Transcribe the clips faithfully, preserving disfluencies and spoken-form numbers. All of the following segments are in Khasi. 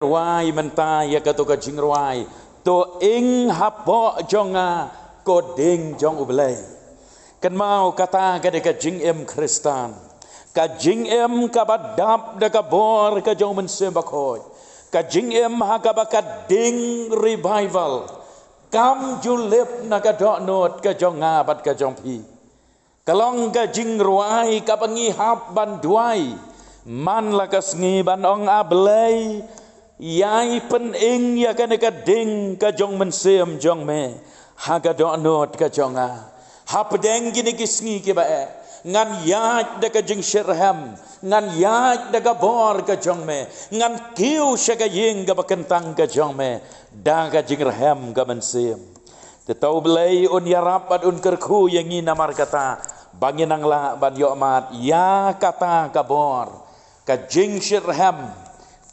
rwai mynta ïa kato ka jingrwai, to ing hapoh jong nga, ko dieng jong U Blei. Kynmaw kata ka dei ka jingim Khristan. Ka jingim kaba dap da ka bor ka jong U Mynsiem Bakhuid. Ka jingim ha kaba ka dieng revival kam ju lip na ka dohnud ka jong nga bad ka jong phi. Ka long ka jingrwai kaba ngi hap ban duwai man la ka sngi ban ong, A Blei, ïai pyning ïa kane ka dieng ka jong U Mynsiem jong me ha ka dohnud ka jong nga. Hapdeng kine ki sngi kiba eh, ngan ïaid da ka jingshitrhem, ngan ïaid da ka bor ka jong me, ngan kiew sha ka ïing kaba kyntang ka jong me da ka jingrhem ka mynsiem. Te to U Blei un ïarap bad un kyrkhu ïa ngi namar kata, ba ngin nang lah ban ïohmad ïa kata ka bor, ka jingshitrhem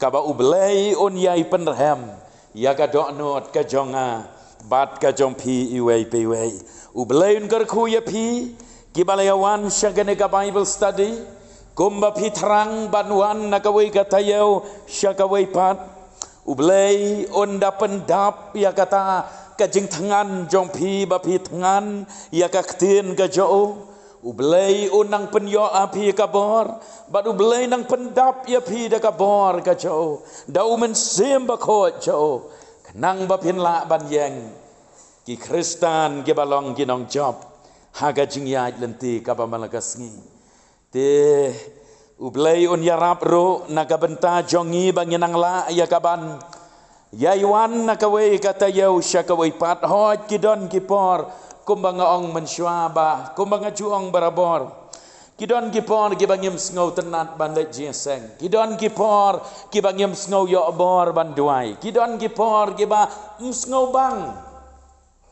kaba U Blei un ïai pynrhem ïa ka dohnud ka jong nga bad ka jong phi iwei pa iwei. U Blei un kyrkhu ïa phi kiba la ïa wan sha kane ka Bible study, kumba phi thrang ban wan na kawei ka taïew sha kawei pat. U Blei un da pyndap ïa kata ka jingthngan jong phi ba phi thngan ïa ka ktien ka jong u. U Blei un nang pynïoh ha phi ka bor, bad U Blei nang pyndap ïa phi da ka bor ka jong u, da U Mynsiem Bakhuid jong u, khnang ba phin lah ban ïeng ki Khristan kiba long ki nongjop ha ka jingïaid lynti kaba man la ka sngi. Te U Blei un ïarap ruh na ka bynta jong ngi ba ngin nang lah ïa kaban ïai wan na kawei ka taïew sha kawei pat. Hooid, ki don ki por, kumba nga ong mynshuwa, ba kumba nga ju ong barabor, ki don ki por kiba ngim sngewtynnat ban leit jingïaseng. Ki don ki por kiba ngim sngew ïoh bor ban duwai. Ki don ki por kiba ym sngew bang.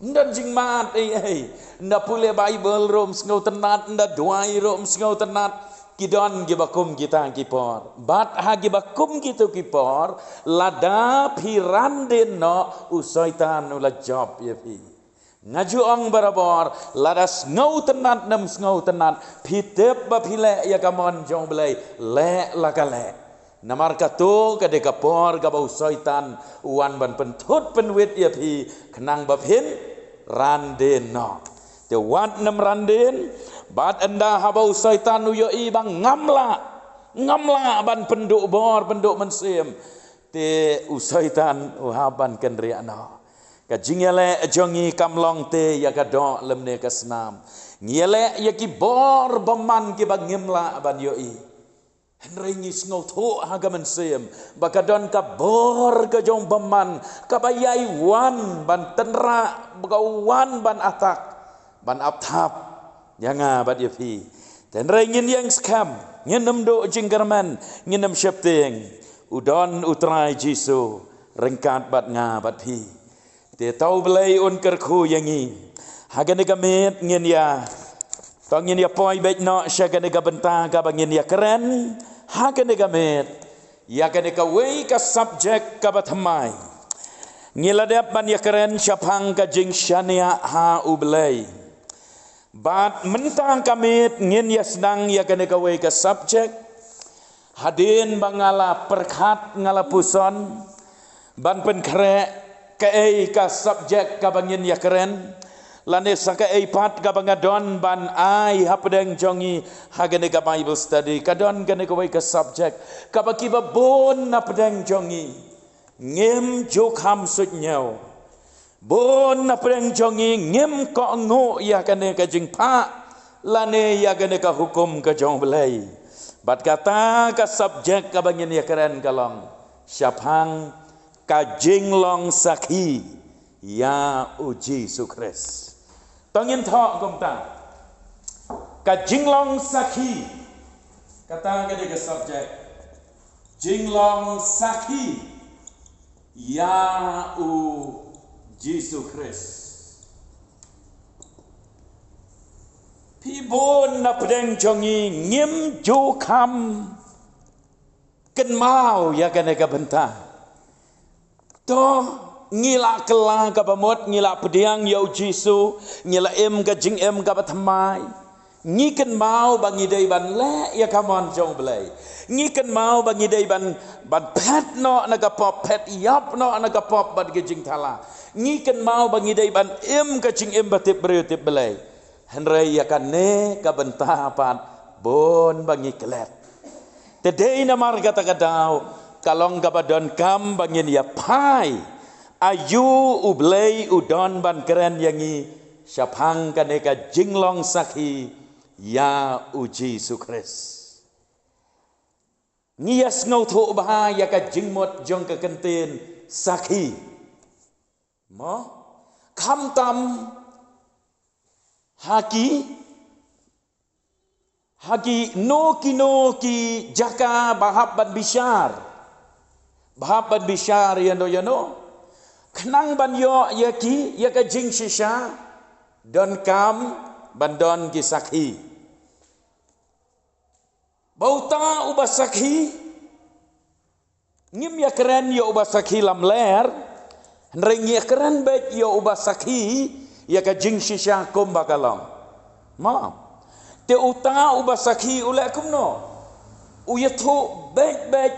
Ym don jingmad ei ei. Ynda pule Bible ruh ym sngewtynnat, ynda duwai ruh ym sngewtynnat. Ki don kiba kum kita ki por. Bad ha kiba kum kito ki por, lada phi ran dien noh, u Soitan u la jop ïa phi. Nga ju ong barabor, lada sngewtynnat ne ym sngewtynnat, phi tip ba phi leh ïa ka mon jong U Blei, leh la ka leh. Namar kato ka dei ka por kaba u Soitan u wan ban pynthut pynwit ïa phi, khnang ba phin ran dien noh. Te wat nym ran dien, bad ynda haba u Soitan u ïohi ba ngam lah, ngam lah ban pynduh bor, pynduh mynsiem, te u Soitan u hap ban kynriah noh. Ka jingïaleh jong ngi kam long te ïa ka doh lymne ka snam. Ngi ïaleh ïa ki bor bymman kiba ngim lah ban ïohi. Hynrei ngi sngewthuh ha ka mynsiem ba ka don ka bor ka jong bymman kaba ïai wan ban tynrah, ba ka wan ban attack, ban ap thap ïa nga bad ïa phi. Te hynrei ngin ïeng skhem, ngin ym duh jingkyrmen, ngin ym sheptieng. U don U Trai Jisu ryngkat bad nga bad phi. Te to U Blei un kyrkhu ïa ngi. Ha kane ka miet ngin ïa, to ngin ïa poi beit noh sha kane ka bynta kaba ngin ïa kren ha kane ka miet, ïa kane kawei ka subject kaba thymmai. Ngi la dep ban ïa kren shaphang ka jingshaniah ha U Blei. Bad mynta ka miet ngin ïa sdang ïa kane kawei ka subject. Hadien ba nga la pyrkhat, nga la puson ban pynkhreh kaei ka subject kaba ngin ïa kren, lane sa kaei pat kaba nga don ban ai hapdeng jong ngi ha kane ka Bible study, ka don kane kawei ka subject kaba kiba bun napdeng jong ngi ngim ju kham suidñiew. Bun napdeng jong ngi ngim kohnguh ïa kane ka jingphah lane ïa kane ka hukum ka jong U Blei. Bad kata ka subject kaba ngin ïa kren ka long shaphang ka jinglong sakhi ïa U Jisu Khrist. To ngin thoh kumta. Ka jinglong sakhi. Kata ka dei ka subject. Jinglong sakhi ïa U Jisu Khrist. Phi bun napdeng jong ngi ngim ju kham kynmaw ïa kane ka bynta. To ngi la kylla kaba mut, ngi la pdiang ïa U Jisu, ngi la im ka jingim kaba thymmai. Ngi kynmaw ba ngi dei ban leh ïa ka mon jong U Blei. Ngi kynmaw ba ngi dei ban, ban phet noh na ka pop, phet ïap noh na ka pop bad ka jingthala. Ngi kynmaw ba ngi dei ban im ka jingim ba tip briew tip Blei. Hynrei ïa kane ka bynta pat bun ba ngi klet. Te dei namar kata ka daw, ka long kaba donkam ba ngin ïa phai. Aïu U Blei u don ban kren ïa ngi shaphang kane ka jinglong sakhi ïa U Jisu Khrist. Ngi ïa sngewthuh bha ïa ka jingmut jong ka kyntien sakhi. Mo? Khamtam ha ki, ha kino kino ki jaka ba hap ban bishar. Ba hap ban bishar ïano ïano. Khnang ban ïoh ïa ki, ïa ka jingshisha, donkam ban don ki sakhi. Ba uta uba sakhi, ngim ïa kren ïa uba sakhi lamler, hynrei ngi ïa kren beit ïa uba sakhi ïa ka jingshisha kumba ka long. Mo. Te uta uba sakhi u leh kumno? U ïathuh beit beit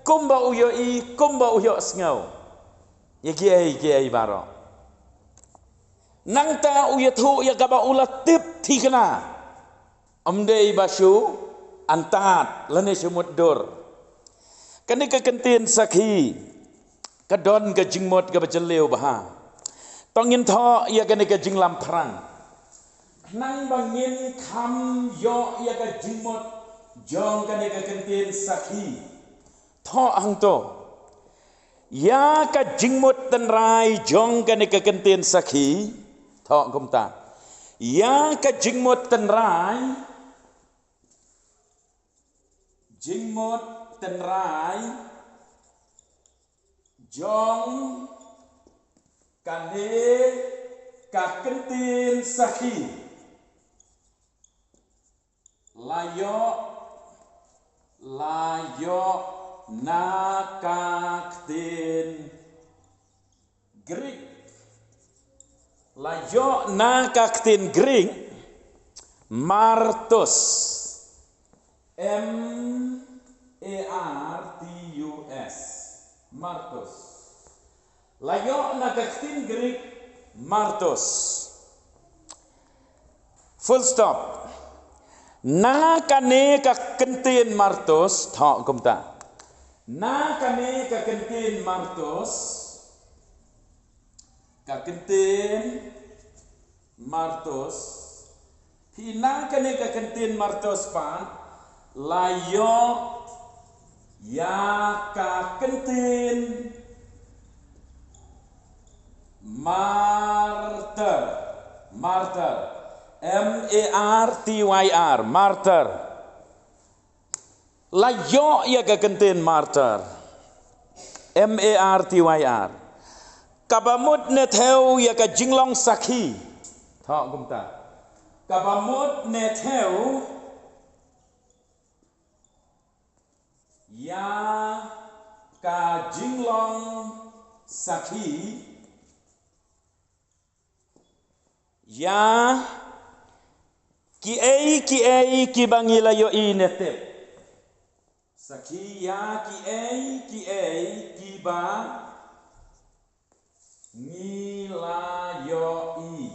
kumba u ïohi, kumba u ïohsngew. Ïa kiei kiei baroh. Nangta u ïathuh ïa kaba u la tip thikna. Ym dei ba shu antad lane shu mutdur. Kane ka kyntien sakhi ka don ka jingmut kaba jylliew bha. To ngin thoh ïa kane ka jinglamphrang. Khnang ba ngin kham ïoh ïa ka jingmut jong kane ka kyntien sakhi. Thoh hangto. Ïa ka jingmut tynrai jong kane ka kyntien sakhi. Thoh kumta. Ïa ka jingmut tynrai. Jingmut tynrai jong kane ka kyntien sakhi. La ïoh, la ïoh na ka ktien Greek. La ïoh na ka ktien Greek, martus. M A R T U S. Martus. La ïoh na ka ktien Greek, martus. Full stop. Na kane ka kyntien martus, thoh kumta. Na kane ka kyntien martus, ka kyntien martus, phi na kane ka kyntien martus pat, la ïoh ïa ka kyntien martyr. Martyr. M A R T Y R. Martyr. La ïoh ïa ka kyntien martyr. M A R T Y R. Kaba mut ne thew ïa ka jinglong sakhi. Thoh kumta. Kaba mut ne thew ïa ka jinglong sakhi. Ïa kiei kiei kiba ngi la ïohi ne tip. Sakhi ïa kiei kiei kiba ngi la ïohi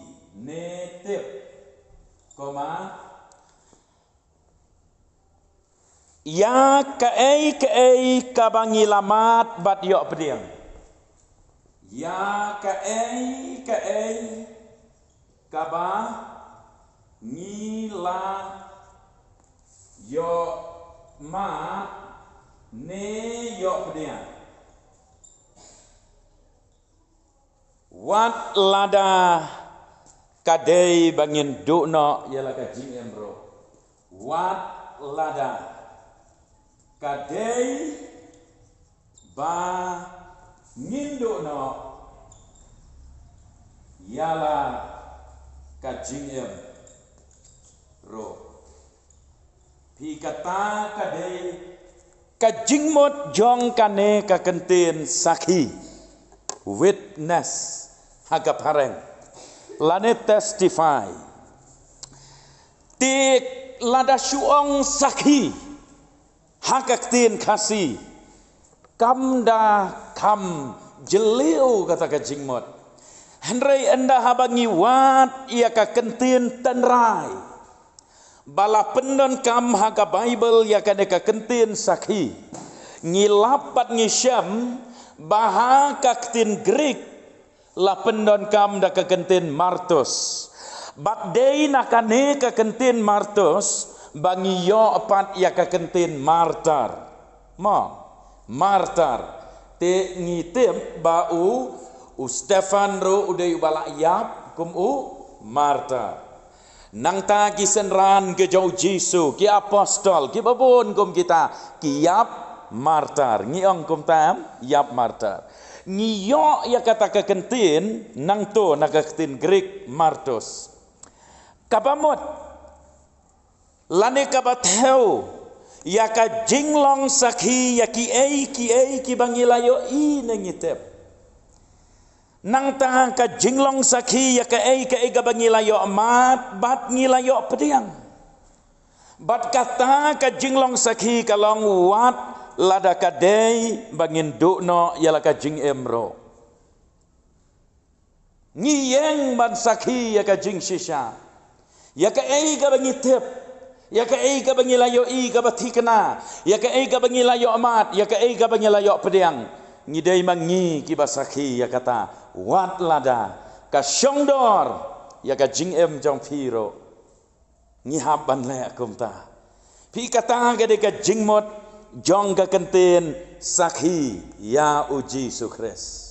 ne tip. Comma. Ïa kaei kaei kaba ngi la mad bad ïoh pdiang. Ïa kaei kaei kaba ngi la ïoh mad ne ïoh pdiang. Wat lada ka dei ba ngin duh noh ïa la ka jingim ruh. Wat lada ka dei ba ngin duh noh ïa la ka jingim ruh. Phi, kata ka dei ka jingmut jong kane ka kyntien sakhi. Witness ha ka phareng. Lane testify. Te lada shu ong sakhi ha ka ktien Khasi, kam da kham jylliew kata ka jingmut. Hynrei ynda haba ngi wad ïa ka kyntien tynrai ba la pyndonkam ha ka Baibl ïa kane ka kyntien sakhi, ngi lap bad ngi shem ba ha ka ktien Grik la pyndonkam da ka kyntien martus. Bad dei na kane ka kyntien martus ba ngi ïoh pat ïa ka kyntien martar. Mo, martar. Te ngi tip ba u, u Stephan ruh u dei uba la ïap kum u martar. Nangta ki synran ki jong u Jisu, ki apostol, kiba bun kum kita, ki ïap martar. Ngi ong kumta, ïap martar. Ngi ïoh ïa kata ka kyntien nangto na ka kyntien Grik martus. Kaba mut, lane kaba thew ïa ka jinglong sakhi ïa kiei kiei kiba ngi la ïohi ne ngi tip. Nangta ka jinglong sakhi ïa kaei kaei kaba ngi la ïoh mad bad ngi la ïoh pdiang. Bad kata ka jinglong sakhi ka long wat lada ka dei ba ngin duh noh ïa la ka jingim ruh. Ngi ïeng ban sakhi ïa ka jingshisha, ïa kaei kaba ngi tip, ïa kaei kaba ngi la ïohi kaba thikna, ïa kaei kaba ngi la ïoh mad, ïa kaei kaba ngi la ïoh pdiang. Ngi dei ma ngi kiba sakhi ïa kata, wat lada ka shongdor ïa ka jingim jong phi ruh. Ngi hap ban leh kumta. Phi, kata ka dei ka jingmut jong ka kyntien sakhi ïa u Jisu Khrist.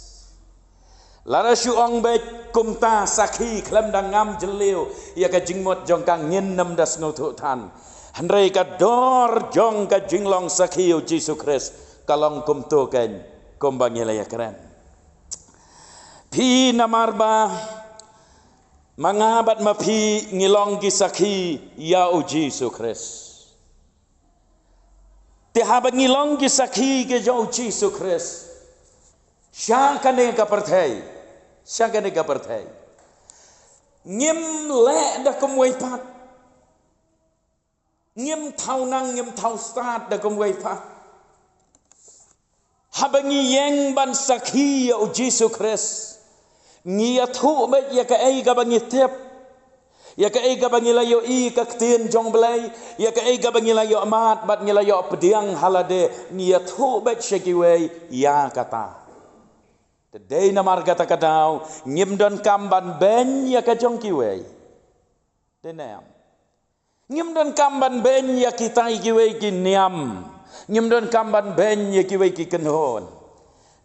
Lada shu ong beit kumta sakhi khlem da ngam jylliew ïa ka jingmut jong ka, ngin nym da sngewthuh than. Hynrei ka dor jong ka jinglong sakhi ïa u Jisu Khrist ka long kumto keiñ kumba ngi la ïakren. Phi, namar ba ma nga bad ma phi ngi long ki sakhi ïa u Jisu Khrist. Te haba ngi long ki sakhi ki jong u Jisu Khrist sha kane ka pyrthei, sha kane ka pyrthei, ngim leh da kumwei pat. Ngim thaw nang, ngim thaw stad da kumwei pat. Haba ngi ïeng ban sakhi ïa u Jisu Khrist, ngi ïathuh beit ïa kaei kaba ngi tip, ïa kaei kaba ngi la ïohi ka ktien jong Blei, ïa kaei kaba ngi la ïoh mad bad ngi la ïoh pdiang ha lade, ngi ïathuh beit sha kiwei ïa kata. Te dei namar kata ka daw ngim donkam ban beiñ ïa ka jong kiwei. Te ne em? Ngim donkam ban beiñ ïa kita kiwei ki niam. Ngim donkam ban beiñ ïa kiwei ki kynhun.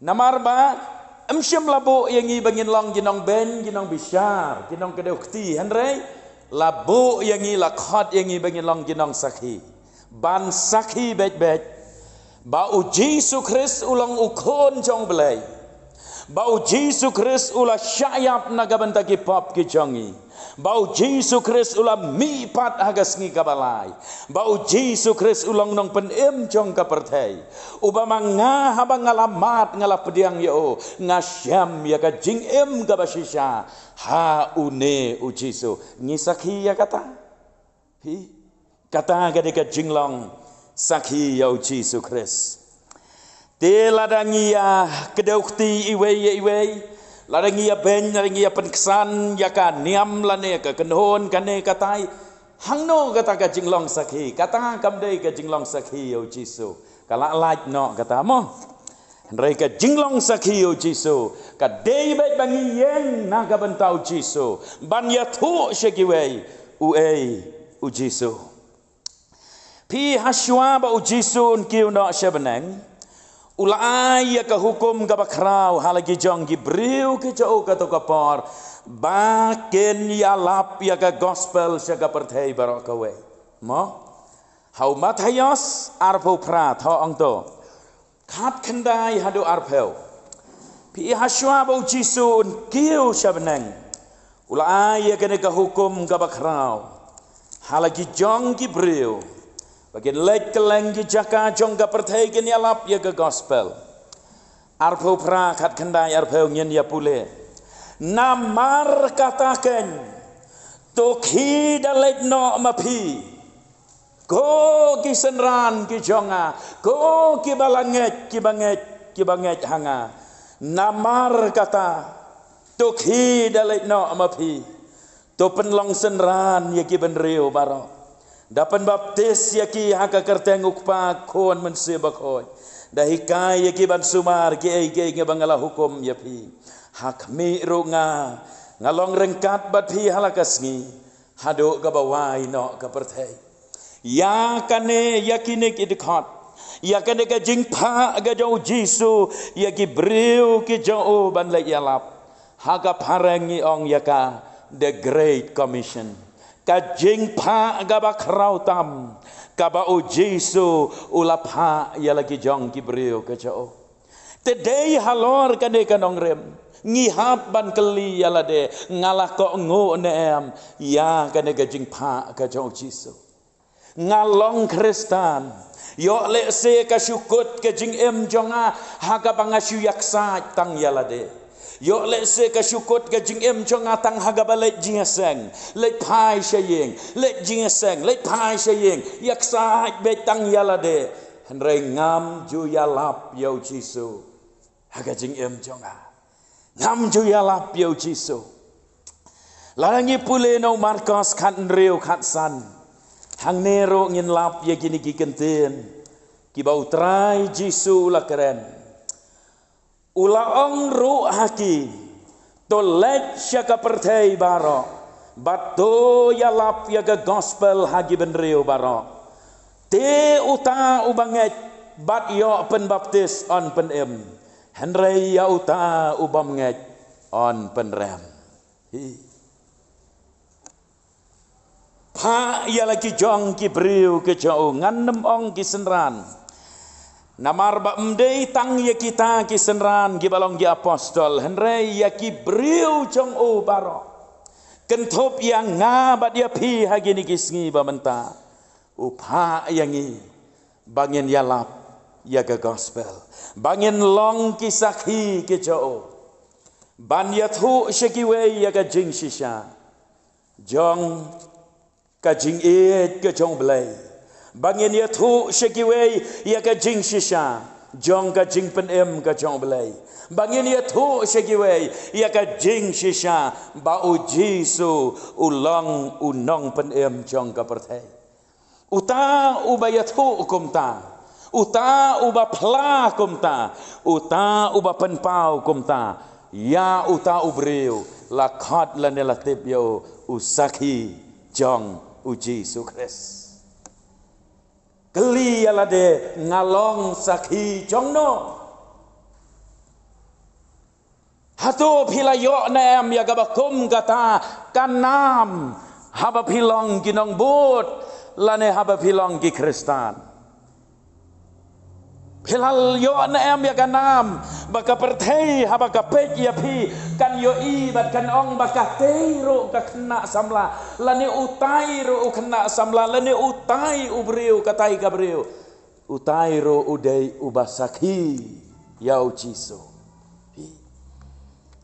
Namar ba ym shym la buh ïa ngi ba ngin long ki nongbeiñ, ki nongbishar, ki nongkdew kti, hynrei la buh ïa ngi, la khot ïa ngi ba ngin long ki nongsakhi. Ban sakhi beit beit ba u Jisu Khrist u long u Khun jong Blei, ba u Jisu Khrist u la shah ïap na ka bynta ki pop ki jong ngi, ba u Jisu Khrist u la mih pat ha ka sngi kaba lai, ba u Jisu Khrist u long nongpynim jong ka pyrthei, uba ma nga haba nga la mad nga la pdiang ïa u, nga shem ïa ka jingim kaba shisha ha une u Jisu. Ngi sakhi ïa kata? Phi, kata ka dei ka jinglong sakhi ïa u Jisu Khrist. Te lada ngi ïa kdew kti iwei ïa iwei, lada ngi ïa beiñ, lada ngi ïa pynksan ïa ka niam lane ka kynhun kane katai, hangno kata ka jinglong sakhi? Kata kam dei ka jinglong sakhi ïa u Jisu. Ka la lait noh kata mo. Hynrei ka jinglong sakhi ïa u Jisu ka dei beit ba ngi ïeng na ka bynta u Jisu ban ïathuh sha kiwei uei u Jisu. Phi, hashwa ba u Jisu un kiew noh sha bneng, u la ai ïa ka hukum kaba khraw ha la ki jong ki briew ki jong u kato ka por ba kin ïalap ïa ka gospel sha ka pyrthei baroh kawei. Mo? Ha u Mathaios arphew phra, thaw ong to. Khatkhyndai haduh arphew. Phi, hashwa ba u Jisu un kiew sha bneng, u la ai ïa kane ka hukum kaba khraw ha la ki jong ki briew ba kin leit kylleng ki jaka jong ka pyrthei, kin ïalap ïa ka gospel. Arphew phra, khatkhyndai arphew, ngin ïa pule. Namar kata keiñ To khie da leit noh ma phi, ko ki synran ki jong nga, ko ki ba la ngeit, ki ba ngeit, ki ba ngeit ha nga. Namar kata, to khie da leit noh ma phi, to pynlong synran ïa ki bynriew baroh, da pynbaptis ïa ki ha ka kyrteng U Kpa, Khun, Mynsiem Bakhuid, da hikai ïa ki ban sumar kiei kiei kiba nga la hukum ïa phi. Ha khmih ruh nga, nga long ryngkat bad phi ha la ka sngi, haduh kaba wai noh ka pyrthei. Ïa kane, ïa kine ki dkhot, ïa kane ka jingphah ka jong U Jisu ïa ki briew ki jong u ban leit ïalap, ha ka phareng ngi ong ïa ka The Great Commission, ka jingphah kaba khraw tam kaba U Jisu u la phah ïa la ki jong ki briew ki jong u. Te dei halor kane ka nongrim, ngi hap ban kylli ïa lade, nga la kohnguh ne em ïa kane ka jingphah ka jong U Jisu? Nga long Khristan, ïoh lehse ka shu kut ka jingim jong nga ha kaba nga shu ïaksaid tang ïa lade. Ïoh lehse ka shu kut ka jingim jong nga tang ha kaba leit jingïaseng, leit phai sha ïing, leit jingïaseng, leit phai sha ïing, ïaksaid beit tang ïa lade. Hynrei ngam ju ïalap ïa U Jisu ha ka jingim jong nga. Ngam ju ïalap ïa U Jisu. Lada ngi pule na u Markos khathynriew khatsan, hangne ruh ngin lap ïa kine ki kyntien kiba U Trai Jisu u la kren. U la ong ruh ha ki, to leit sha ka pyrthei baroh, bad to ïalap ïa ka gospel ha ki bynriew baroh. Te uta uba ngeit bad ïoh pynbaptis yn pynim, hynrei ïa uta u bym ngeit yn pynrem. Hi. Phah ïa la ki jong ki briew ki jong u, ngan ym ong ki synran, namar ba ym dei tang ïa kita ki synran kiba long ki apostol, hynrei ïa ki briew jong u baroh. Kynthup ïa nga bad ïa phi ha kine ki sngi ba mynta, u phah ïa ngi ba ngin ïalap ïa ka gospel, ba ngin long ki sakhi ki jong u, ban ïathuh sha kiwei ïa ka jingshisha jong ka jingïeit ka jong U Blei, ba ngin ïathuh sha kiwei ïa ka jingshisha jong ka jingpynim ka jong U Blei, ba ngin ïathuh sha kiwei ïa ka jingshisha ba U Jisu u long u nongpynim jong ka pyrthei. Uta uba ïathuh kumta, uta uba phla kumta, uta uba pynpaw kumta, ïa uta u briew la khot lane la tip ïa u, u sakhi jong U Jisu Khrist. Kylli ïa lade, nga long sakhi jong no? Hato phi la ïoh ne em ïa kaba kum kata ka nam haba phi long ki nongbud lane haba phi long ki Khristan? Phi la ïoh ne em ïa ka nam ba ka pyrthei haba ka peit ïa phi kan ïohi bad kan ong ba katei ruh ka khynnah samla, lane utai ruh u khynnah samla, lane utai u briew, katai ka briew, utai ruh u dei uba sakhi ïa U Jisu?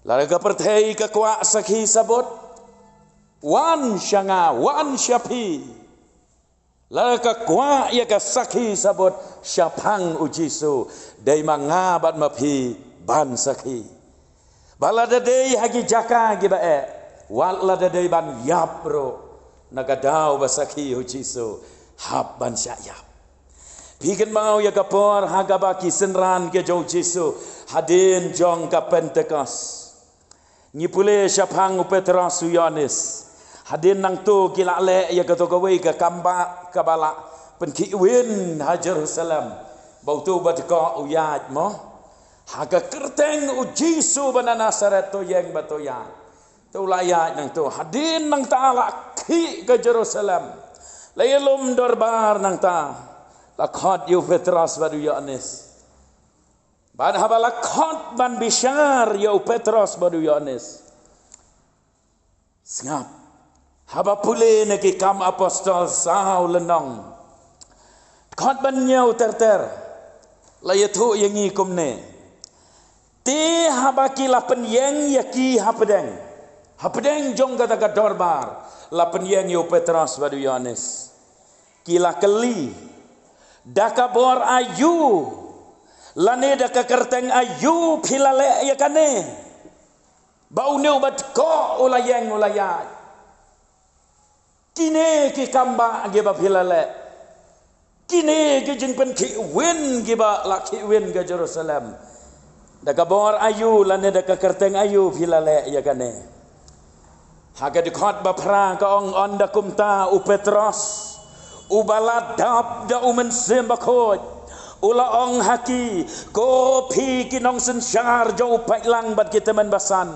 Lada ka pyrthei ka kwah sakhi sabut, wan sha nga, wan sha phi. Lada ka kwah ïa ka sakhi sabut shaphang U Jisu, dei ma nga bad ma phi ban sakhi. Ba lada dei ha ki jaka kiba eh, wat lada dei ban ïap ruh, na ka daw ba sakhi U Jisu, hap ban shah ïap. Phi kynmaw ïa ka por ha kaba ki synran ki jong U Jisu, hadien jong ka Pentekost. Ngi pule shaphang u Petros, u Ïoannis. Hadien nangto ki la leh ïa kato kawei ka kambah kaba la pynkhihwin ha Jerusalem, ba uto ba dkoh u ïaid mo. Ha ka kyrteng U Jisu ba na Nasaret, to ïeng bad to ïaid. To la ïaid nangto. Hadien nangta la khih ka Jerusalem, la ïalum dorbar nangta. La khot ïa u Petros bad u Ïoannis. Bad haba la khot ban bishar ïa u Petros bad u Ïoannis, sngap, haba pule na Ki Kam Apostol saw lynnong, khot ban ñiew ter ter, la ïathuh ïa ngi kumne: Te haba ki la pynïeng ïa ki hapdeng, hapdeng jong kata ka dorbar, La pynïeng ïa u Petros bad u Ïoannis. Ki la kylli, da ka bor aïu lane da ka kyrteng aïu phi la leh ïa kane, ba une uba dkoh u la ïeng u la ïaid? Kine ki kam ba kiba phi la leh, kine ki jingpynkhih win kiba la khih win ka Jerusalem, da ka bor aïu lane da ka kyrteng aïu phi la leh ïa kane? Ha ka dkhot ba phra ka ong, ynda kumta u Petros, uba la dap da u Mynsiem Bakhuid, u la ong ha ki, ko phi ki nongsynshar jong u paidlang bad ki tymmen basan,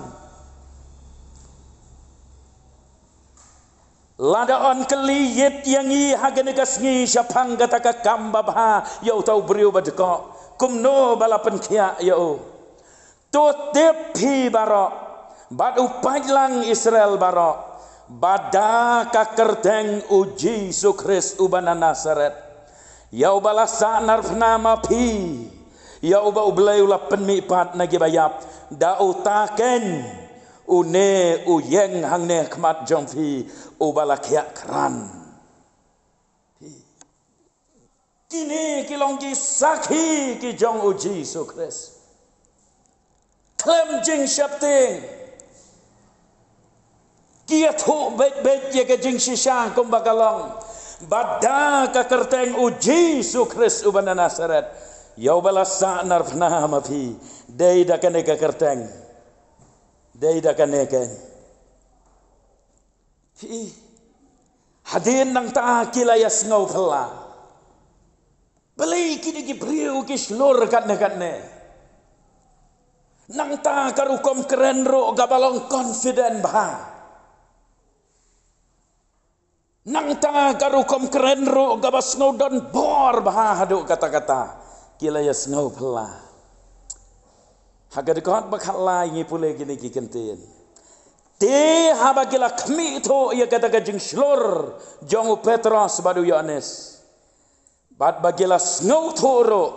lada yn kylli ïit ïa ngi ha kane ka sngi shaphang kata ka kam babha ïa uta u briew ba dkoh, kumno ba la pynkhiah ïa u? To tip phi baroh bad u paidlang Israel baroh, ba da ka kyrteng u Jisu Khrist uba na Nasaret, ïa uba la sahnarphna ma phi, ïa uba U Blei u la pynmihpat na kiba ïap, da uta keiñ une u ïeng hangne ha khmat jong phi, uba la khiah krat. Kine ki long ki sakhi ki jong u Jisu Khrist. Khlem jingsheptieng, ki ïathuh beit beit ïa ka jingshisha kumba ka long, ba da ka kyrteng u Jisu Khrist uba na Nasaret, ïa uba la sahnarphna ma phi, dei da kane ka kyrteng, dei da kane keiñ. Phi, hadien nangta ki la ïasngew phylla. Balei kine ki briew ki shlur katne katne? Nangta ka rukom kren ruh kaba long confident bha. Nangta ka rukom kren ruh kaba sngew don bor bha haduh katta katta. Ki la ïasngew phylla. Ha ka dkhot ba khatlai ngi pule kine ki kyntien. Te haba ki la khmih thuh ïa kata ka jingshlur jong u Petros bad u Ïoannis, bad ba ki la sngewthuh ruh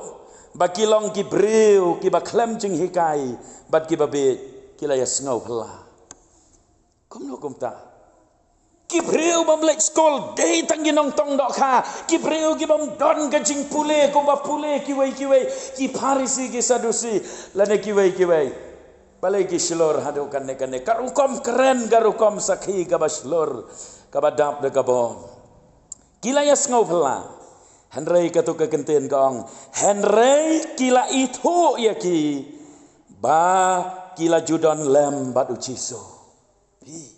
ba ki long ki briew kiba khlem jinghikai bad kiba bieit, ki la ïasngew phylla. Kumno kumta? Ki briew bym leit skul, dei tang ki nongtong dohkha, ki briew ki bym don ka jingpule kumba pule kiwei kiwei, ki Pharisi, ki Sadusi, lane kiwei kiwei. Balei ki shlur haduh katne katne? Ka rukom kren, ka rukom sakhi kaba shlur, kaba dap da ka bor. Ki la ïasngew phylla. Hynrei kato ka kyntien ka ong, hynrei ki la ithuh ïa ki ba ki la ju don lem bad u Jisu. Phi.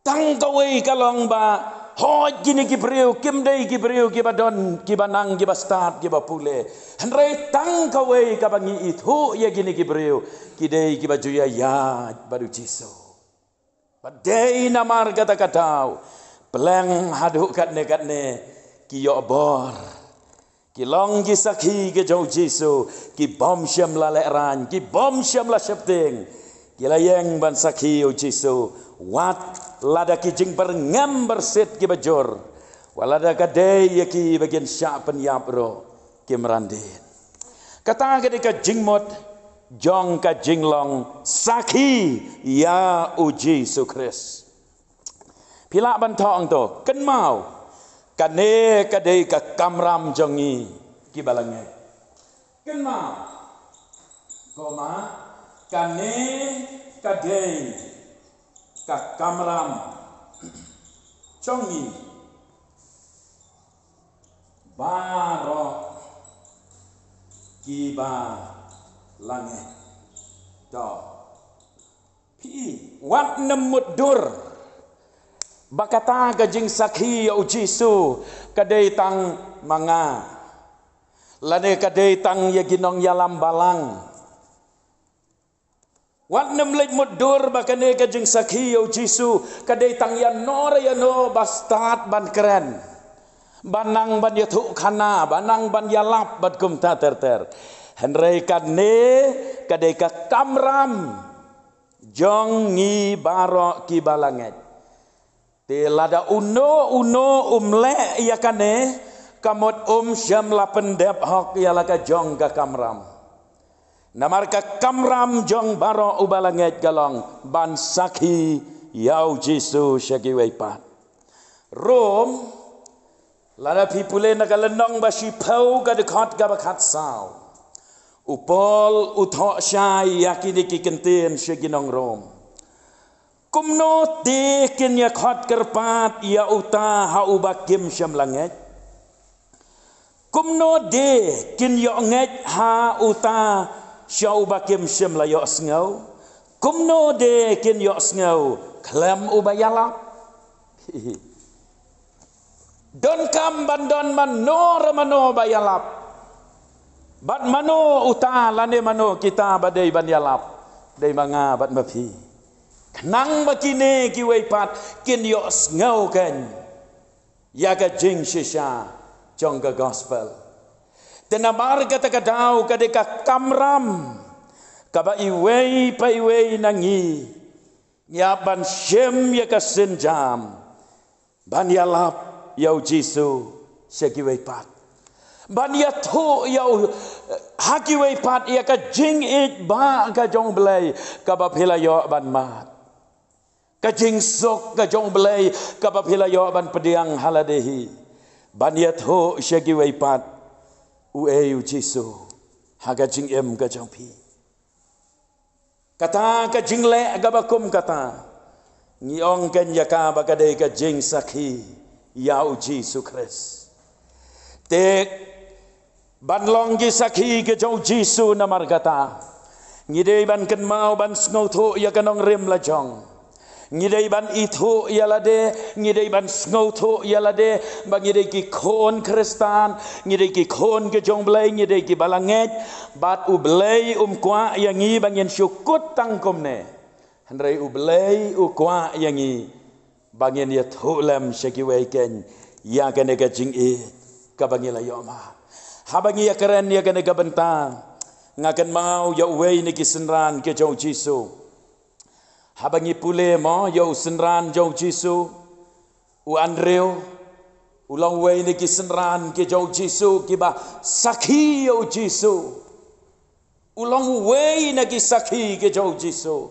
Tang kawei ka long ba, hooid kine ki briew kim dei ki briew kiba don, kiba nang, kiba stad, kiba pule. Hynrei tang kawei kaba ngi ithuh ïa kine ki briew, ki dei kiba ju ïaid bad u Jisu. Ba dei namar kata ka daw, pleng haduh katne katne ki ïoh bor. Ki long ki sakhi ki jong u Jisu, ki bym shym la lehraiñ, ki bym shym la sheptieng. Ki la ïeng ban sakhi ïa u Jisu, wat lada ki jingbyrngem byrsit kiba jur, wat lada ka dei ïa ki ba kin shah pynïap ruh, kim randien. Kata ka dei ka jingmut jong ka jinglong sakhi ïa u Jisu Khrist. Phi lah ban thoh hangto, kynmaw, kane ka dei ka kamram jong ngi kiba la ngeit. Kynmaw, koma, kane ka dei ka kamram jong ngi baroh kiba la ngeit. To. Phi, wat nym mutdur ba kata ka jingsakhi ïa u Jisu ka dei tang ma nga, lane ka dei tang ïa ki nongïalam balang. Wat nym leit mutdur ba kane ka jingsakhi ïa u Jisu ka dei tang ïano re ïano ba stad ban kren, ba nang ban ïathuh khana, ba nang ban ïalap bad kumta ter ter. Hynrei kane ka dei ka kamram jong ngi baroh kiba la ngeit. Te lada uno uno um leh ïa kane, ka mut um shym la pyndep hok ïa la ka jong ka kamram. Namar ka kamram jong baroh uba la ngeit ka long ban sakhi ïa u Jisu sha kiwei pat. Rom, lada phi pule na ka lynnong ba shiphew ka dkhot kaba khatsaw, u Paul u thoh shai ïa kine ki kyntien sha ki nong Rom. Kumno te kin ïa khot kyrpad ïa uta ha uba kim shym la ngeit? Kumno de kin ïoh ngeit ha uta sha uba kim shym la ïohsngew? Kumno de kin ïohsngew khlem uba ïalap? Donkam ban don mano re mano ba ïalap. Bad mano uta lane mano kita ba dei ban ïalap? Dei ma nga bad ma phi. Khnang ba kine kiwei pat kin ïohsngew kein ïa ka jingshisha jong ka gospel. Te namar kata ka daw ka dei ka kamram kaba iwei pa iwei na ngi ngi hap ban shim ïa ka sienjam ban ïalap ïa u Jisu sha kiwei pat, ban ïathuh ïa u ha kiwei pat ïa ka jingïeit ba ka jong u Blei kaba phi la ïoh ban mad, ka jingsuk ka jong u Blei kaba phi la ïoh ban pdiang ha lade hi, ban ïathuh sha kiwei pat uei u Jisu ha ka jingim ka jong phi. Kata ka jingleh kaba kum kata ngi ong kein ïa ka ba ka dei ka jingsakhi ïa u Jisu Khrist. Te ban long ki sakhi ki jong u Jisu namar kata, ngi dei ban kynmaw ban sngewthuh ïa ka nongrim la jong. Ngi dei ban ithuh ïa lade, ngi dei ban sngewthuh ïa lade ba ngi dei ki khun Khristan, ngi dei ki khun ki jong u Blei, ngi dei kiba la ngeit. Bad u Blei um kwah ïa ngi ba ngin shu kut tang kumne. Hynrei u Blei u kwah ïa ngi ba ngin ïathuh lem sha kiwei kein ïa kane ka jingïeit kaba ngi la ïoh mad. Haba ngi ïakren ïa kane ka bynta, nga kynmaw ïa uwei na ki synran ki jong u Jisu. Haba ngi pule mo ïa u synran jong u Jisu, u Andrew, u long uwei na ki synran ki jong u Jisu kiba sakhi ïa u Jisu. U long uwei na ki sakhi ki jong u Jisu.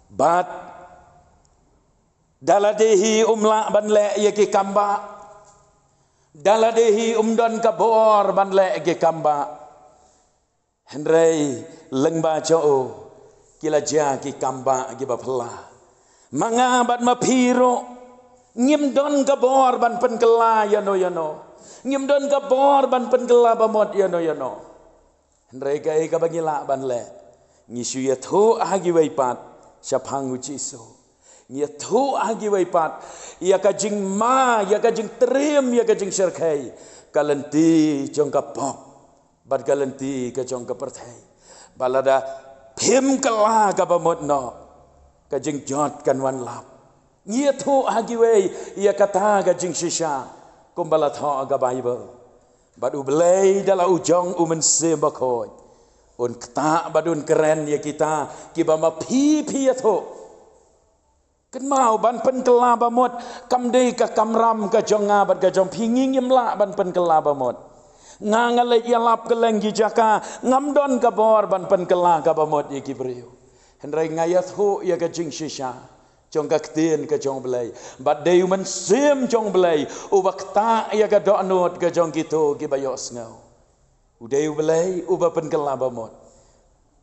Bad da lade hi um lah ban leh ïa ki kam ba, da lade hi um don ka bor ban leh ïa ki kam ba. Hynrei lyngba jong u ki la jia ki kam ba kiba phylla. Ma nga bad ma phi ruh ngim don ka bor ban pynkylla ïano ïano. Ngim don ka bor ban pynkylla ba mut ïano ïano. Hynrei kaei kaba ngi lah ban leh? Ngi shu ïathuh ha kiwei pat shaphang u Jisu. Ngi ïathuh ha kiwei pat ïa ka jingma, ïa ka jingtriem, ïa ka jingshyrkhei, ka lynti jong ka pop bad ka lynti ka jong ka pyrthei. Ba lada phim kylla kaba mut noh, ka jingjot kan wan lap. Ngi ïathuh ha kiwei ïa kata ka jingshisha kumba la thoh ka Baibl. Bad u Blei da la u jong u Mynsiem Bakhuid un ktah bad un kren ïa kita kiba ma phi phi ïathuh. Kynmaw, ban pynkylla ba mut kam dei ka kamram ka jong nga bad ka jong phi. Ngi ngim lah ban pynkylla ba mut. Nga nga leit ïalap kylleng ki jaka, ngam don ka bor ban pynkylla kaba mut ïa ki briew. Hynrei nga ïathuh ïa ka jingshisha jong ka ktien ka jong u Blei. Bad dei u Mynsiem jong u Blei uba ktah ïa ka dohnud ka jong kito kiba ïohsngew. U dei u Blei uba pynkylla ba mut.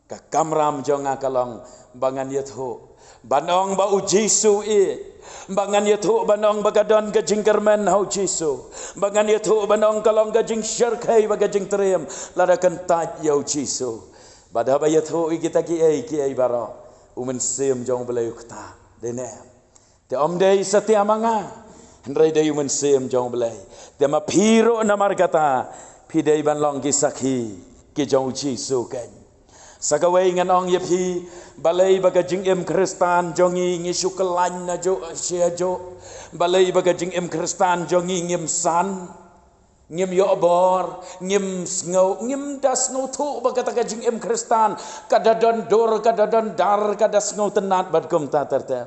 Ka kamram jong nga ka long ba ngan ïathuh ban ong ba u Jisu ïeit, ba ngan ïathuh ban ong ba ka don ka jingkyrmen ha u Jisu, ba ngan ïathuh ban ong ka long ka jingshyrkhei bad ka jingtriem lada kyntait ïa u Jisu. Bad haba ïathuh ïa kita kiei kiei baroh, u Mynsiem jong u Blei u ktah. Dei ne em? Te ym dei satia ma nga, hynrei dei u Mynsiem jong u Blei. Te ma phi ruh namar kata phi dei ban long ki sakhi ki jong u Jisu kein. Sa kawei ngan ong ïa phi, balei ba ka jingim Khristan jong ngi ngi shu kyllain najuh sha juh? Balei ba ka jingim Khristan jong ngi ngim san, ngim ïoh bor, ngim sngew, ngim da sngewthuh ba kata ka jingim Khristan ka da don dur, ka da don dar, ka da sngewtynnat bad kumta ter ter?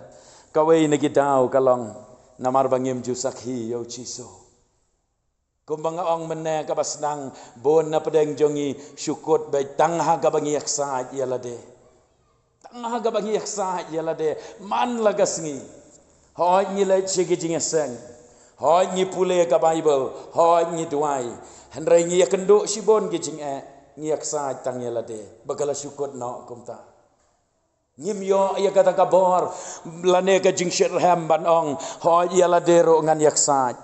Kawei na ki daw ka long namar ba ngim ju sakhi ïa u Jisu. Kumba nga ong mynne, kaba sdang, bun na pdeng jong ngi shu kut beit tang ha kaba ngi ïaksaid ïa lade. Tang ha kaba ngi ïaksaid ïa lade man la ka sngi. Hooid ngi leit sha ki jingïaseng. Hooid ngi pule ka Baibl. Hooid ngi duwai. Hynrei ngi ïakynduh shibun ki jingeh. Ngi ïaksaid tang ïa lade ba ka la shu kut noh kumta. Ngim ïoh ïa kata ka bor lane ka jingshitrhem ban ong hooid ïa lade ruh ngan ïaksaid.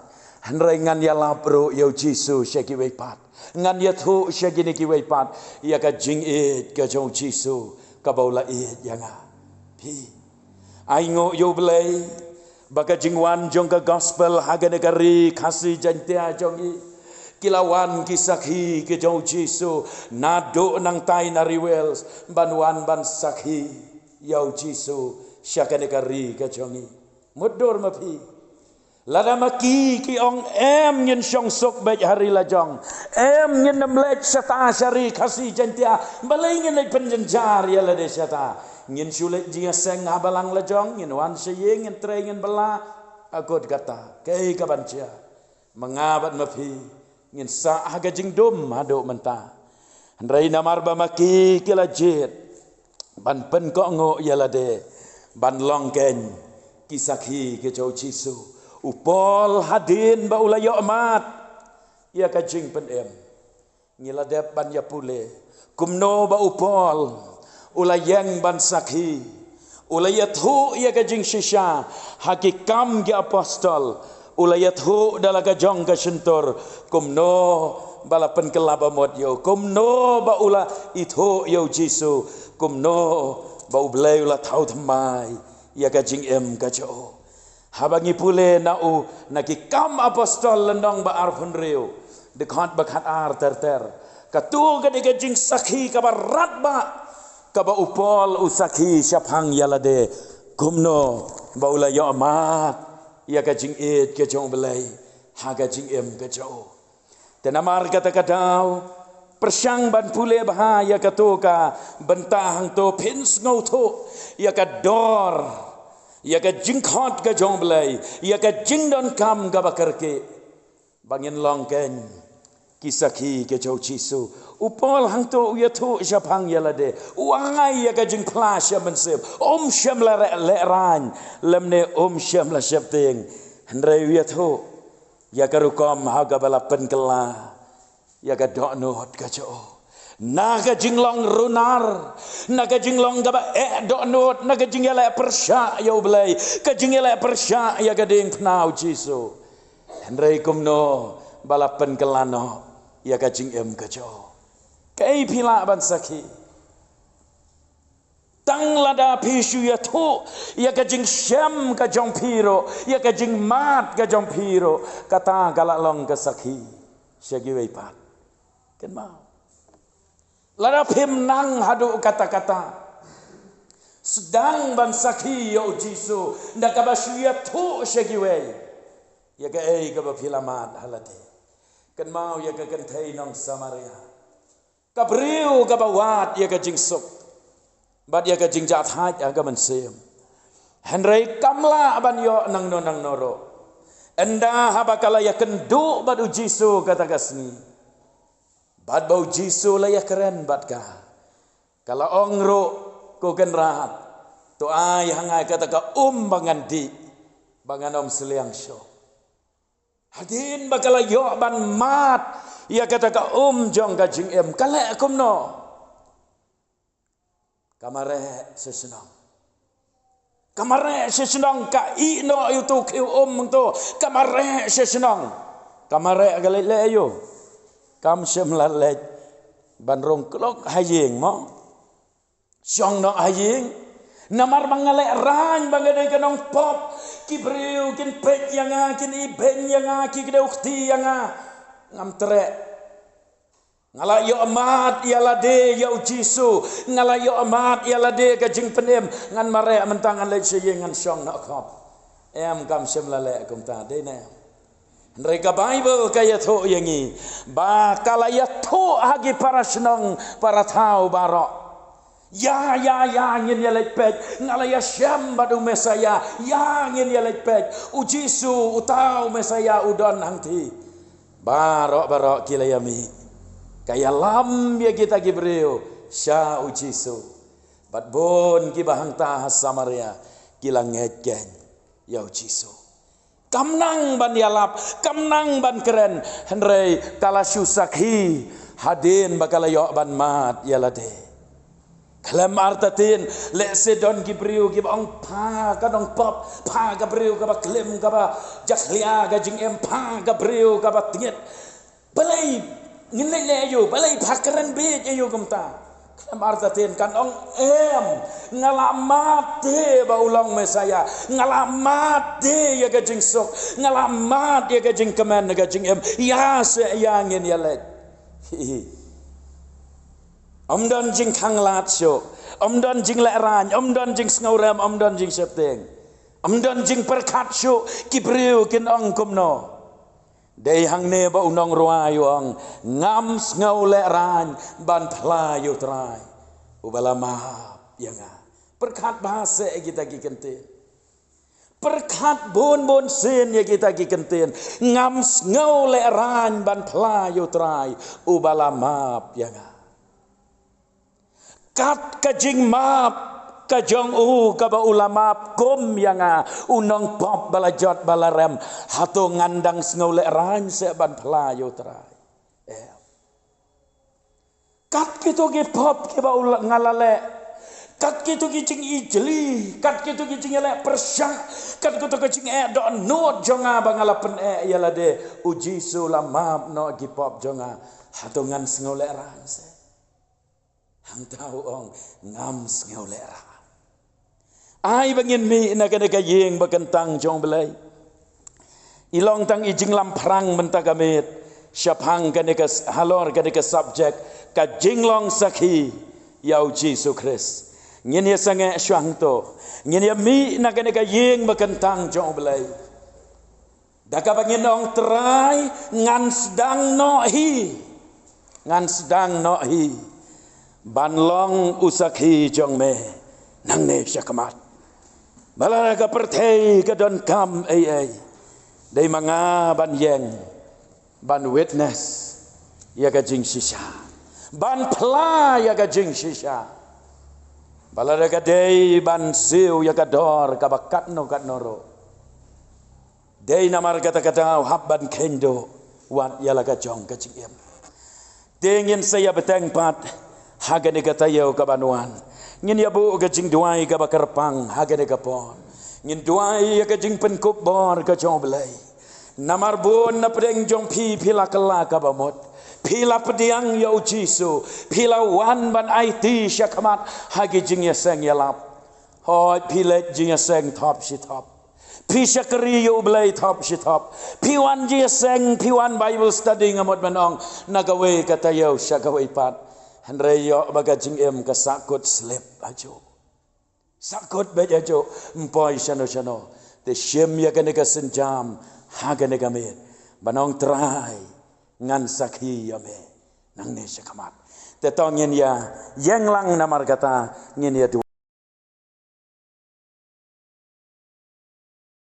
Hynrei ngan ïalap ruh ïa u Jisu sha kiwei pat. Ngan ïathuh sha kine kiwei pat ïa ka jingïeit ka jong u Jisu kaba u la ïeit ïa nga. Phi, ai nguh ïa u Blei ba ka jingwan jong ka gospel ha kane ka ri Khasi Jaiñtia jong ngi, ki la wan ki sakhi ki jong u Jisu naduh nangtai na ri Wales ban wan ban sakhi ïa u Jisu sha kane ka ri ka jong ngi. Mutdur ma phi. Lada ma ki ki ong em ngin shong suk beit ha ri la jong. Em ngin ym leit shata sha ri Khasi Jaiñtia. Balei ngin leit pynjynjar ïa lade shata? Ngin shu leit jingïaseng ha balang la jong, ngin wan sha ïing, ngin trei, ngin bylla. Akut kata, kaei kaban jia? Ma nga bad ma phi ngin sah ha ka jingdum haduh mynta. Hynrei namar ba ma ki ki la jied ban pynkohnguh ïa lade ban long kein ki sakhi ki jong u Jisu. U Paul hadien ba u la ïoh mad ïa ka jingpynim, ngi la dep ban ïa pule kumno ba u Paul u la ïeng ban sakhi. U la ïathuh ïa ka jingshisha ha Ki Kam ki Apostol. U la ïathuh da la ka jong ka shyntur kumno ba la pynkylla ba mut ïa u, kumno ba u la ithuh ïa u Jisu, kumno ba U Blei u la thaw thymmai ïa ka jingim ka jong u. Haba ngi pule na u, na Ki Kam Apostol lynnong ba arphew hynriew, dkhot ba khatar ter ter, kato ka dei ka jingsakhi kaba radbah kaba u Paul u sakhi shaphang ïa lade kumno ba u la ïoh mad ïa ka jingïeit ka jong U Blei ha ka jingim ka jong u. Te namar kata ka daw, pyrshang ban pule bha ïa kato ka bynta hangto, phin sngewthuh ïa ka dor, ïa ka jingkhot ka jong U Blei, ïa ka jingdonkam kaba kyrkieh, ba ngin long kein ki sakhi ki jong u Jisu. U Paul hangto u ïathuh shaphang ïa lade, u ai ïa ka jingphla sha mynsiem, um shym la re-, lehraiñ lymne um shym la sheptieng. Hynrei u ïathuh ïa ka rukom ha kaba la pynkylla ïa ka dohnud ka jong u, na ka jinglong runar, na ka jinglong kaba eh dohnud, na ka jingïaleh pyrshah ïa U Blei, ka jingïaleh pyrshah ïa ka diengphna u Jisu. Hynrei kumno ba la pynkylla noh ïa ka jingim ka jong u? Kaei phi lah ban sakhi? Tang lada phi shu ïathuh ïa ka jingshem ka jong phi ruh, ïa ka jingmad ka jong phi ruh, kata ka la long ka sakhi sha kiwei pat. Kynmaw, lada phim nang haduh katta katta, sdang ban sakhi ïa u Jisu da kaba shu ïathuh sha kiwei ïa kaei kaba phi la mad ha lade. Kynmaw ïa ka kynthei nong Samaria, ka briew kaba wad ïa ka jingsuk bad ïa ka jingjahthait ha ka mynsiem. Hynrei kam lah ban ïoh nangno nangno ruh ynda haba ka la ïakynduh bad u Jisu kata ka sngi, bad ba u Jisu la ïakren bad ka. Ka la ong ruh, "Ko Kynrad, to ai ha nga kata ka um ba ngan dih, ba ngan ym sliang shuh." Hadien ba ka la ïoh ban mad ïa kata ka um jong ka jingim, ka leh kumno? Ka mareh sha shnong. Ka mareh sha shnong, ka ïeh noh ïa uto u khiew um hangto, ka mareh sha shnong. Ka mareh ka leit leh aïu? Kam shym la leit ban rung kluk ha ïing mo. Shong noh ha ïing. Namar ba nga lehraiñ ba nga dei ka nongpop. Ki briew kin peit ïa nga, kin ibeiñ ïa nga, ki kdew kti ïa nga. Ngam treh. Nga la ïoh mad ïa lade ïa u Jisu. Nga la ïoh mad ïa lade ka jingpynim. Ngan mareh mynta, ngan leit sha ïing, ngan shong noh khop. Em, kam shym la leh kumta, dei ne em? Hynrei ka Baibl ka ïathuh ïa ngi ba ka la ïathuh ha ki para shnong para thaw baroh. Ïa, ïa, ïa ngin ïaleit peit, nga la ïashem bad u Messaïah. Ïa ngin ïaleit peit, u Jisu, uta u Messaïah u don hangtei. Baroh baroh ki la ïamih. Ka ïalam ïa kita ki briew sha u Jisu. Bad bun kiba hangta ha Samaria ki la ngeit keiñ ïa u Jisu. Kam nang ban ïalap, kam nang ban kren, hynrei ka la shu sakhi hadien ba ka la ïoh ban mad ïa lade. Khlem artatien, lehse don ki briew kiba ong, pha ka nongpop, pha ka briew kaba klim, kaba jakhlia ka jingim, pha ka briew kaba tngit. Balei ngin leh leh aïu, balei pha kren bieit aïu kumta? Khlem artatien kan ong, em, nga la mad te ba u long Messaïah, nga la mad te ïa ka jingsuk, nga la mad ïa ka jingkmen, ïa ka jingim, ïa se ïa ngin ïa leit. Hi hi. Ym don jingkhanglad shuh, ym don jinglehrain, ym don jingsngewrem, ym don jingsheptieng, ym don jingpyrkhat shuh, ki briew kin ong kumno. Dei hangne ba u nongrwai u ong, ngam sngew lehrain ban phla ïa u Trai uba la map ïa nga. Pyrkhat bha seh ïa kita ki kyntien. Pyrkhat bun bun sien ïa kita ki kyntien. Ngam sngew lehrain ban phla ïa u Trai uba la map ïa nga. Kat ka jingmap ka jong u kaba u la map kum ïa nga, u nongpop ba la jot ba la rem, hato ngan dang sngew lehrain seh ban phla ïa u Trai? Em. Kat kito ki pop kiba u la, nga la leh, kat kito ki jingijli, kat kito ki jingïaleh pyrshah, kat kito ki jingeh dohnud jong nga ba nga la pyneh ïa lade, u Jisu la map noh ki pop jong nga, hato ngan sngew lehrain seh? Hangta u ong, ngam sngew lehrain. Ai ba ngin mih na kane ka ïing ba kyntang jong u Blei. I long tang i jinglamphrang mynta ka miet shaphang kane ka s-, halor kane ka subject, ka jinglong sakhi ïa u Jisu Khrist. Ngin ïa sangeh shwa hangto. Ngin ïa mih na kane ka ïing ba kyntang jong u Blei. Da kaba ngin ong, Trai, ngan sdang noh hi. Ngan sdang noh hi ban long u sakhi jong me nangne shakhmat. Ba lada ka pyrthei ka donkam ei ei, dei ma nga ban ïeng, ban witness ïa ka jingshisha, ban phla ïa ka jingshisha. Ba lada ka dei ban siew ïa ka dor kaba katno katno ruh, dei namar kata ka daw hap ban kheiñ duh wat ïa la ka jong ka jingim. Te ngin sa ïa bteng pat ha kane ka taïew kaban wan. Ngin ïa buh ka jingduwai kaba kyrpang ha kane ka por. Ngin duwai ïa ka jingpynkup bor ka jong u Blei. Namar bun na pdeng jong phi, phi la kylla kaba mut. Phi la pdiang ïa u Jisu. Phi la wan ban aiti shakhmat ha ki jingïaseng ïalap. Hooid, phi leit jingïaseng thop shi thop. Phi shakri ïa u Blei thop shi thop. Phi wan jingïaseng, phi wan Bible study, nga mut ban ong, na kawei ka taïew sha kawei pat. Hynrei ïoh ba ka jingim ka sahkut slip hajuh. Sahkut beit hajuh, ym poi shano shano. Te shim ïa kane ka sienjam ha kane ka miet ban ong, Trai, ngan sakhi ïa me nangne shakhmat. Te to ngin ïa ïeng lang, namar kata ngin ïa duwai.